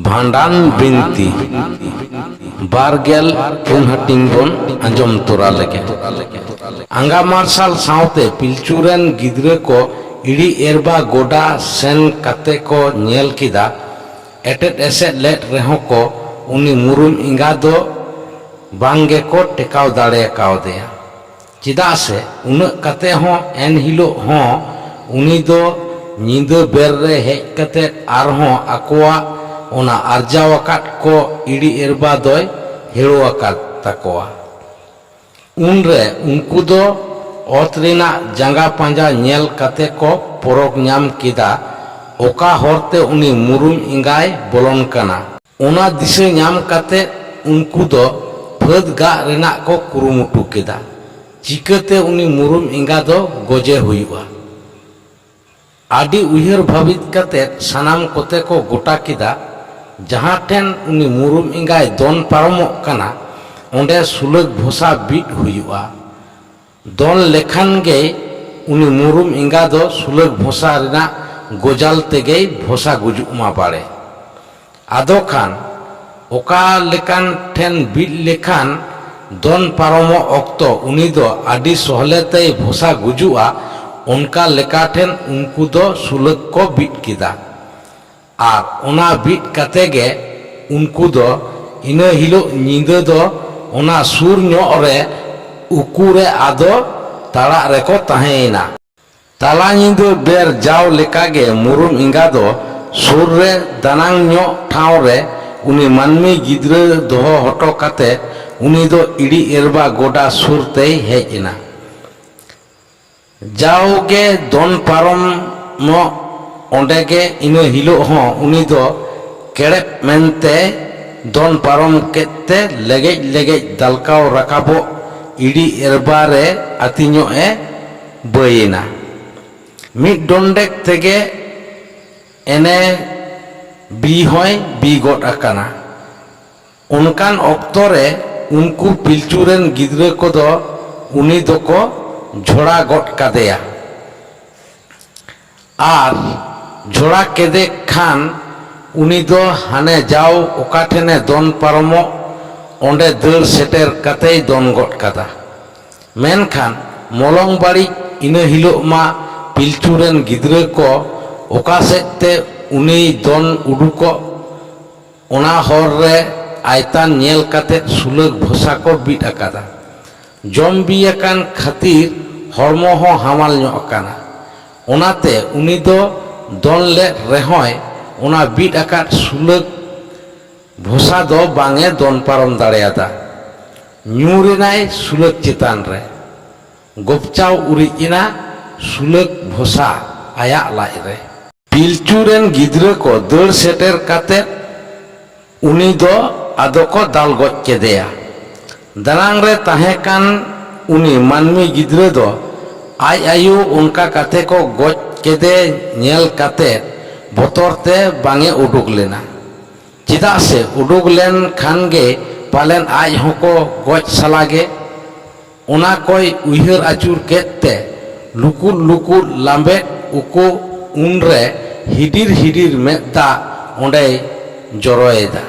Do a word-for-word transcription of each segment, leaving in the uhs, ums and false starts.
ᱵᱷᱟᱸᱰᱟᱱ ᱵᱤᱱᱛᱤ ᱵᱟᱨ ᱜᱮᱞ ᱯᱩᱱ ᱦᱟᱹᱴᱤᱧ ᱵᱚᱱ ᱟᱸᱡᱚᱢ ᱛᱚᱨᱟ ᱞᱮᱜᱮ᱾ ᱟᱸᱜᱟ ᱢᱟᱨᱥᱟᱞ ᱥᱟᱶᱛᱮ ᱯᱤᱞᱪᱩ ᱨᱮᱱ ᱜᱤᱫᱽᱨᱟᱹ ᱠᱚ ᱤᱲᱤ ᱮᱨᱵᱟ ᱜᱚᱰᱟ ᱥᱮᱱ ᱠᱟᱛᱮ ᱠᱚ ᱧᱮᱞ ᱠᱮᱫᱟ᱾ ᱮᱴᱮᱫ ᱮᱥᱮᱫ ᱞᱮᱫ ᱨᱮᱦᱚᱸ ᱠᱚ ᱩᱱᱤ ᱢᱩᱨᱩᱢ ᱮᱸᱜᱟ ᱫᱚ ᱵᱟᱝ ᱜᱮᱠᱚ ᱴᱮᱠᱟᱣ ᱫᱟᱲᱮ ᱠᱟᱣᱫᱮᱭᱟ᱾ ᱪᱮᱫᱟᱜ ᱥᱮ ᱩᱱᱟᱹᱜ ᱠᱟᱛᱮ ᱦᱚᱸ ᱮᱱ ᱦᱤᱞᱳᱜ ᱦᱚᱸ ᱩᱱᱤ ᱫᱚ ᱧᱤᱫᱟᱹ ᱵᱮᱨ ᱨᱮ ᱦᱮᱡ ᱠᱟᱛᱮ ᱟᱨᱦᱚᱸ ᱟᱠᱚᱣᱟᱜ ᱚᱱᱟ ᱟᱨᱡᱟᱣ ᱟᱠᱟᱫ ᱠᱚ ᱤᱲᱤ ᱮᱨᱵᱟ ᱫᱚᱭ ᱦᱮᱲᱚ ᱟᱠᱟᱫ ᱛᱟᱠᱚᱣᱟ᱾ ᱩᱱᱨᱮ ᱩᱱᱠᱩ ᱫᱚ ᱚᱛ ᱨᱮᱱᱟᱜ ᱡᱟᱸᱜᱟ ᱯᱟᱸᱡᱟ ᱧᱮᱞ ᱠᱟᱛᱮ ᱠᱚ ᱯᱚᱨᱚᱠ ᱧᱟᱢ ᱠᱮᱫᱟ, ᱚᱠᱟ ᱦᱚᱨᱛᱮ ᱩᱱᱤ ᱢᱩᱨᱩᱢ ᱮᱸᱜᱟᱭ ᱵᱚᱞᱚᱱ ᱠᱟᱱᱟ᱾ ᱚᱱᱟ ᱫᱤᱥᱟᱹ ᱧᱟᱢ ᱠᱟᱛᱮ ᱩᱱᱠᱩ ᱫᱚ ᱯᱷᱟᱹᱫ ᱜᱟᱜ ᱨᱮᱱᱟᱜ ᱠᱚ ᱠᱩᱨᱩᱢᱩᱴᱩ ᱠᱮᱫᱟ᱾ ᱪᱤᱠᱟᱹᱛᱮ ᱩᱱᱤ ᱢᱩᱨᱩᱢ ᱮᱸᱜᱟ ᱫᱚ ᱜᱚᱡᱮ ᱦᱩᱭᱩᱜᱼᱟ? ᱟᱹᱰᱤ ᱩᱭᱦᱟᱹᱨ ᱵᱷᱟᱹᱵᱤᱛ ᱠᱟᱛᱮ ᱥᱟᱱᱟᱢ ᱠᱚᱛᱮ ᱠᱚ ᱜᱚᱴᱟ ᱠᱮᱫᱟ, ᱡᱟᱦᱟᱸ ᱴᱷᱮᱱ ᱩᱱᱤ ᱢᱩᱨᱩᱢ ᱮᱸᱜᱟᱭ ᱫᱚᱱ ᱯᱟᱨᱚᱢᱚᱜ ᱠᱟᱱᱟ, ᱚᱸᱰᱮ ᱥᱩᱞᱟᱹᱠ ᱵᱷᱚᱥᱟ ᱵᱤᱫ ᱦᱩᱭᱩᱜᱼᱟ᱾ ᱫᱚᱱ ᱞᱮᱠᱷᱟᱱ ᱜᱮ ᱩᱱᱤ ᱢᱩᱨᱩᱢ ᱮᱸᱜᱟ ᱫᱚ ᱥᱩᱞᱟᱹᱠ ᱵᱷᱚᱥᱟ ᱨᱮᱱᱟᱜ ᱜᱚᱡᱟᱞ ᱛᱮᱜᱮᱭ ᱵᱷᱚᱥᱟ ᱜᱩᱡᱩᱜ ᱢᱟ ᱵᱟᱲᱮ᱾ ᱟᱫᱚ ᱠᱷᱟᱱ ᱚᱠᱟ ᱞᱮᱠᱟᱱ ᱴᱷᱮᱱ ᱵᱤᱫ ᱞᱮᱠᱷᱟᱱ ᱫᱚᱱ ᱯᱟᱨᱚᱢᱚᱜ ᱚᱠᱛᱚ ᱩᱱᱤ ᱫᱚ ᱟᱹᱰᱤ ᱥᱚᱦᱞᱮ ᱛᱮᱭ ᱵᱷᱚᱥᱟ ᱜᱩᱡᱩᱜᱼᱟ, ᱚᱱᱠᱟ ᱞᱮᱠᱟ ᱴᱷᱮᱱ ᱩᱱᱠᱩ ᱫᱚ ᱥᱩᱞᱟᱹᱠ ᱠᱚ ᱵᱤᱫ ᱠᱮᱫᱟ᱾ ᱟᱨ ᱚᱱᱟ ᱵᱤᱫ ᱠᱟᱛᱮ ᱜᱮ ᱩᱱᱠᱩ ᱫᱚ ᱤᱱᱟᱹ ᱦᱤᱞᱳᱜ ᱧᱤᱫᱟᱹ ᱫᱚ ᱚᱱᱟ ᱥᱩᱨ ᱧᱚᱜ ᱨᱮ ᱩᱠᱩ ᱨᱮ ᱟᱫᱚ ᱛᱟᱲᱟᱜ ᱨᱮᱠᱚ ᱛᱟᱦᱮᱸᱭᱮᱱᱟ᱾ ᱛᱟᱞᱟ ᱧᱤᱫᱟᱹ ᱵᱮᱨ ᱡᱟᱣ ᱞᱮᱠᱟᱜᱮ ᱢᱩᱨᱩᱢ ᱮᱸᱜᱟ ᱫᱚ ᱥᱩᱨ ᱨᱮ ᱫᱟᱱᱟᱝ ᱧᱚᱜ ᱴᱷᱟᱶ ᱨᱮ ᱩᱱᱤ ᱢᱟᱹᱱᱢᱤ ᱜᱤᱫᱽᱨᱟᱹ ᱫᱚᱦᱚ ᱦᱚᱴᱚ ᱠᱟᱛᱮ ᱩᱱᱤ ᱫᱚ ᱤᱲᱤ ᱮᱨᱵᱟ ᱜᱚᱰᱟ ᱥᱩᱨ ᱛᱮᱭ ᱦᱮᱡ ᱮᱱᱟ᱾ ᱡᱟᱣᱜᱮ ᱫᱚᱱ ᱯᱟᱨᱚᱢᱚᱜ ᱚᱸᱰᱮ ᱜᱮ ᱤᱱᱟᱹ ᱦᱤᱞᱳᱜ ᱦᱚᱸ ᱩᱱᱤ ᱫᱚ ᱠᱮᱲᱮᱵ ᱢᱮᱱᱛᱮ ᱫᱚᱱ ᱯᱟᱨᱚᱢ ᱠᱮᱫ ᱛᱮ ᱞᱮᱜᱮᱡ ᱞᱮᱜᱮᱡ ᱫᱟᱞᱠᱟᱣ ᱨᱟᱠᱟᱵᱚᱜ ᱤᱲᱤ ᱮᱨᱵᱟ ᱨᱮ ᱟᱹᱛᱤᱧᱚᱜ ᱮ ᱵᱟᱹᱭ ᱮᱱᱟ᱾ ᱢᱤᱫ ᱰᱚᱸᱰᱮᱠ ᱛᱮᱜᱮ ᱮᱱᱮ ᱵᱤ ᱦᱚᱸᱭ ᱵᱤ ᱜᱚᱫ ᱟᱠᱟᱱᱟ᱾ ᱚᱱᱠᱟᱱ ᱚᱠᱛᱚ ᱨᱮ ᱩᱱᱠᱩ ᱯᱤᱞᱪᱩ ᱨᱮᱱ ᱜᱤᱫᱽᱨᱟᱹ ᱠᱚᱫᱚ ᱩᱱᱤ ᱫᱚᱠᱚ ᱡᱷᱚᱲᱟ ᱜᱚᱫ ᱠᱟᱫᱮᱭᱟ᱾ ᱟᱨ ᱡᱷᱚᱲᱟ ᱠᱮᱫᱮ ᱠᱷᱟᱱ ᱩᱱᱤ ᱫᱚ ᱦᱟᱱᱮ ᱡᱟᱣ ᱚᱠᱟ ᱴᱷᱮᱱᱮ ᱫᱚᱱ ᱯᱟᱨᱚᱢᱚᱜ, ᱚᱸᱰᱮ ᱫᱟᱹᱲ ᱥᱮᱴᱮᱨ ᱠᱟᱛᱮᱭ ᱫᱚᱱ ᱜᱚᱫ ᱠᱟᱫᱟ᱾ ᱢᱮᱱᱠᱷᱟᱱ ᱢᱚᱞᱚᱝ ᱵᱟᱹᱲᱤᱡ ᱤᱱᱟᱹ ᱦᱤᱞᱳᱜ ᱢᱟ ᱯᱤᱞᱪᱩ ᱨᱮᱱ ᱜᱤᱫᱽᱨᱟᱹ ᱠᱚ ᱚᱠᱟ ᱥᱮᱫ ᱛᱮ ᱩᱱᱤᱭ ᱫᱚᱱ ᱩᱰᱩᱠᱚᱜ, ᱚᱱᱟ ᱦᱚᱨ ᱨᱮ ᱟᱭᱛᱟᱱ ᱧᱮᱞ ᱠᱟᱛᱮ ᱥᱩᱞᱟᱹᱠ ᱵᱷᱚᱥᱟ ᱠᱚ ᱵᱤᱫ ᱟᱠᱟᱫᱟ᱾ ᱡᱚᱢ ᱵᱤ ᱟᱠᱟᱱ ᱠᱷᱟᱹᱛᱤᱨ ᱦᱚᱲᱢᱚ ᱦᱚᱸ ᱦᱟᱢᱟᱞ ᱧᱚᱜ ᱟᱠᱟᱱᱟ᱾ ᱚᱱᱟᱛᱮ ᱩᱱᱤ ᱫᱚ ᱫᱚᱱ ᱞᱮᱫ ᱨᱮᱦᱚᱸᱭ ᱚᱱᱟ ᱵᱤᱫ ᱟᱠᱟᱫ ᱥᱩᱞᱟᱹᱠ ᱵᱷᱚᱥᱟ ᱫᱚ ᱵᱟᱝ ᱮ ᱫᱚᱱ ᱯᱟᱨᱚᱢ ᱫᱟᱲᱮᱭᱟᱫᱟ᱾ ᱧᱩᱨ ᱮᱱᱟᱭ ᱥᱩᱞᱟᱹᱠ ᱪᱮᱛᱟᱱ ᱨᱮ᱾ ᱜᱚᱯᱪᱟᱣ ᱩᱨᱤᱡ ᱮᱱᱟ ᱥᱩᱞᱟᱹᱠ ᱵᱷᱚᱥᱟ ᱟᱭᱟᱜ ᱞᱟᱡ ᱨᱮ᱾ ᱯᱤᱞᱪᱩ ᱨᱮᱱ ᱜᱤᱫᱽᱨᱟᱹ ᱠᱚ ᱫᱟᱹᱲ ᱥᱮᱴᱮᱨ ᱠᱟᱛᱮ ᱩᱱᱤ ᱫᱚ ᱟᱫᱚ ᱠᱚ ᱫᱟᱞ ᱜᱚᱡ ᱠᱮᱫᱮᱭᱟ᱾ ᱫᱟᱱᱟᱝ ᱨᱮ ᱛᱟᱦᱮᱸ ᱠᱟᱱ ᱩᱱᱤ ᱢᱟᱹᱱᱢᱤ ᱜᱤᱫᱽᱨᱟᱹ ᱫᱚ ᱟᱡ ᱟᱭᱳ ᱚᱱᱠᱟ ᱠᱟᱛᱮ ᱠᱚ ᱜᱚᱡ ᱠᱮᱫᱮ ᱧᱮᱞ ᱠᱟᱛᱮ ᱵᱚᱛᱚᱨ ᱛᱮ ᱵᱟᱝ ᱮ ᱩᱰᱩᱠ ᱞᱮᱱᱟ᱾ ᱪᱮᱫᱟᱜ ᱥᱮ ᱩᱰᱩᱠ ᱞᱮᱱ ᱠᱷᱟᱱ ᱜᱮ ᱯᱟᱞᱮᱱ ᱟᱡ ᱦᱚᱸᱠᱚ ᱜᱚᱡ ᱥᱟᱞᱟ ᱜᱮ᱾ ᱚᱱᱟ ᱠᱚᱭ ᱩᱭᱦᱟᱹᱨ ᱟᱹᱪᱩᱨ ᱠᱮᱫ ᱛᱮ ᱞᱩᱠᱩᱫ ᱞᱩᱠᱩᱫ ᱞᱟᱢᱵᱮᱫ ᱩᱠᱩ ᱩᱱᱨᱮ ᱦᱤᱰᱤᱨ ᱦᱤᱰᱤᱨ ᱢᱮᱫ ᱫᱟᱜ ᱚᱸᱰᱮᱭ ᱡᱚᱨᱚᱭᱮᱫᱟ᱾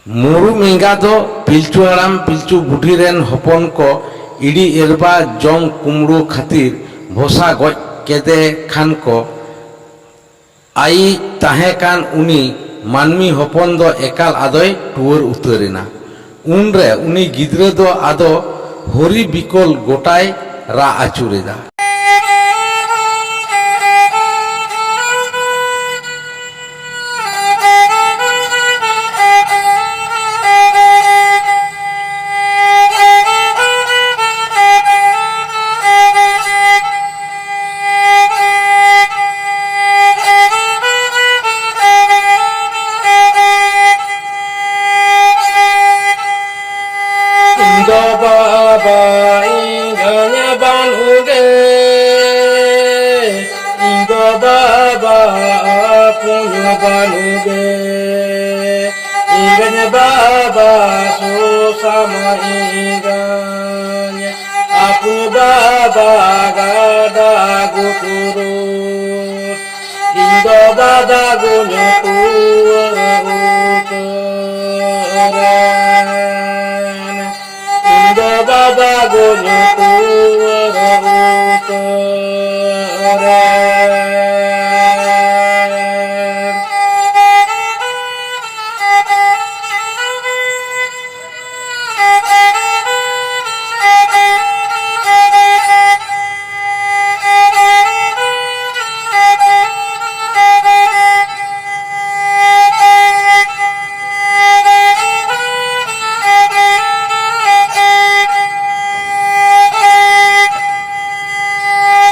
ᱢᱩᱨᱩᱢ ᱮᱸᱜᱟ ᱫᱚ ᱯᱤᱞᱪᱩ ᱦᱟᱲᱟᱢ ᱯᱤᱞᱪᱩ ᱵᱩᱰᱷᱤ ᱨᱮᱱ ᱦᱚᱯᱚᱱ ᱠᱚ ᱤᱰᱤ ᱮᱨᱵᱟ ᱡᱚᱢ ᱠᱩᱢᱲᱩ ᱠᱷᱟᱹᱛᱤᱨ ᱵᱷᱚᱥᱟ ᱜᱚᱡ ᱠᱮᱫᱮ ᱠᱷᱟᱱ ᱠᱚ ᱟᱭᱤᱡ ᱛᱟᱦᱮᱸ ᱠᱟᱱ ᱩᱱᱤ ᱢᱟᱹᱱᱢᱤ ᱦᱚᱯᱚᱱ ᱫᱚ ᱮᱠᱟᱞ ᱟᱫᱚᱭ ᱴᱩᱣᱟᱹᱨ ᱩᱛᱟᱹᱨ ᱮᱱᱟ᱾ ᱩᱱᱨᱮ ᱩᱱᱤ ᱜᱤᱫᱽᱨᱟᱹ ᱫᱚ ᱟᱫᱚ ᱦᱚᱨᱤ ᱵᱤᱠᱚᱞ ᱜᱚᱴᱟᱭ ᱨᱟᱜ ᱟᱹᱪᱩᱨ ᱮᱫᱟ᱾ ᱤᱧ ᱫᱚ ᱵᱟᱵᱟ ᱮᱸᱜᱟᱧ ᱵᱟᱹᱱᱩᱜᱮ, ᱤᱧ ᱫᱚ ᱵᱟᱵᱟ ᱟᱯᱩᱧ ᱵᱟᱹᱱᱩᱜᱮ, ᱮᱸᱜᱟᱧ ᱵᱟᱵᱟ ᱥᱚᱥᱟᱢ ᱮᱸᱜᱟᱧ, ᱟᱯᱩᱧ ᱵᱟᱵᱟ ᱜᱟᱰᱟ ᱜᱩᱴᱩᱨᱩ, ᱤᱧ ᱫᱚ ᱵᱟᱵᱟ ᱜᱩᱧ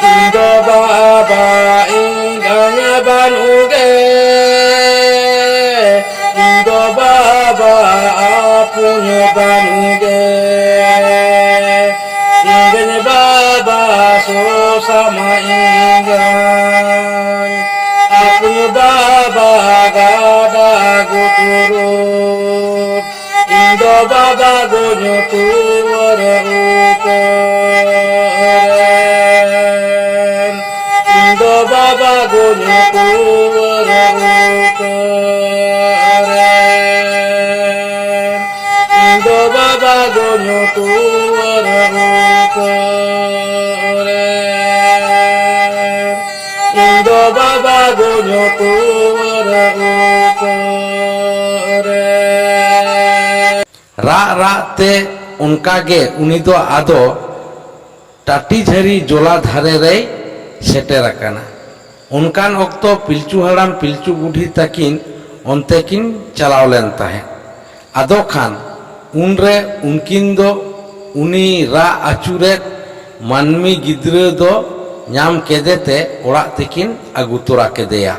ᱤᱧ ᱫᱚ ᱵᱟᱵᱟ ᱮᱸᱜᱟᱧ ᱵᱟᱹᱱᱩᱜᱮ, ᱤᱧ ᱫᱚ ᱵᱟᱵᱟ ᱟᱹᱯᱩᱧ ᱵᱟᱹᱱᱩᱜᱮ, ᱮᱸᱜᱟᱧ ᱵᱟᱵᱟ ᱥᱚᱥᱟᱢᱟ ᱮᱸᱜᱟᱧ, ᱟᱹᱯᱩᱧ ᱵᱟᱵᱟ ᱜᱟᱰᱟ ᱜᱩᱴᱩᱨᱩ᱾ ᱤᱧ ᱫᱚ ᱵᱟᱵᱟ ᱜᱚ ᱧᱩᱛᱩᱢ ᱨᱮ ᱩᱛᱟᱹᱨᱮᱱ᱾ ᱤᱧ ᱫᱚ ᱵᱟᱵᱟ ᱜᱚ ᱧᱩᱛᱩᱢ ᱨᱮ ᱩᱛᱟᱹᱨᱮᱱ᱾ ᱤᱧ ᱫᱚ ᱵᱟᱵᱟ ᱜᱚ ᱧᱩᱛᱩᱢ ᱨᱮ ᱩᱛᱟᱹᱨᱮᱱ᱾ ᱤᱧ ᱫᱚ ᱵᱟᱵᱟ ᱜᱚ ᱧᱩᱛᱩᱢ ᱨᱮ ᱩᱛᱟᱹᱨᱮᱱ᱾ ᱨᱟᱜ ᱨᱟᱜ ᱛᱮ ᱚᱱᱠᱟ ᱜᱮ ᱩᱱᱤ ᱫᱚ ᱟᱫᱚ ᱴᱟᱹᱴᱤ ᱡᱷᱟᱹᱨᱤ ᱡᱚᱞᱟ ᱫᱷᱟᱨᱮ ᱨᱮᱭ ᱥᱮᱴᱮᱨ ᱟᱠᱟᱱᱟ᱾ ᱚᱱᱠᱟᱱ ᱚᱠᱛᱚ ᱯᱤᱞᱪᱩ ᱦᱟᱲᱟᱢ ᱯᱤᱞᱪᱩ ᱵᱩᱰᱷᱤ ᱛᱟᱹᱠᱤᱱ ᱚᱱᱛᱮ ᱠᱤᱱ ᱪᱟᱞᱟᱣ ᱞᱮᱱ ᱛᱟᱦᱮᱸᱫ᱾ ᱟᱫᱚ ᱠᱷᱟᱱ ᱩᱱᱨᱮ ᱩᱱᱠᱤᱱ ᱫᱚ ᱩᱱᱤ ᱨᱟᱜ ᱟᱹᱪᱩᱨᱮᱫ ᱢᱟᱹᱱᱢᱤ ᱜᱤᱫᱽᱨᱟᱹ ᱫᱚ ᱧᱟᱢ ᱠᱮᱫᱮ ᱛᱮ ᱚᱲᱟᱜ ᱛᱮᱠᱤᱱ ᱟᱹᱜᱩ ᱛᱚᱨᱟ ᱠᱮᱫᱮᱭᱟ᱾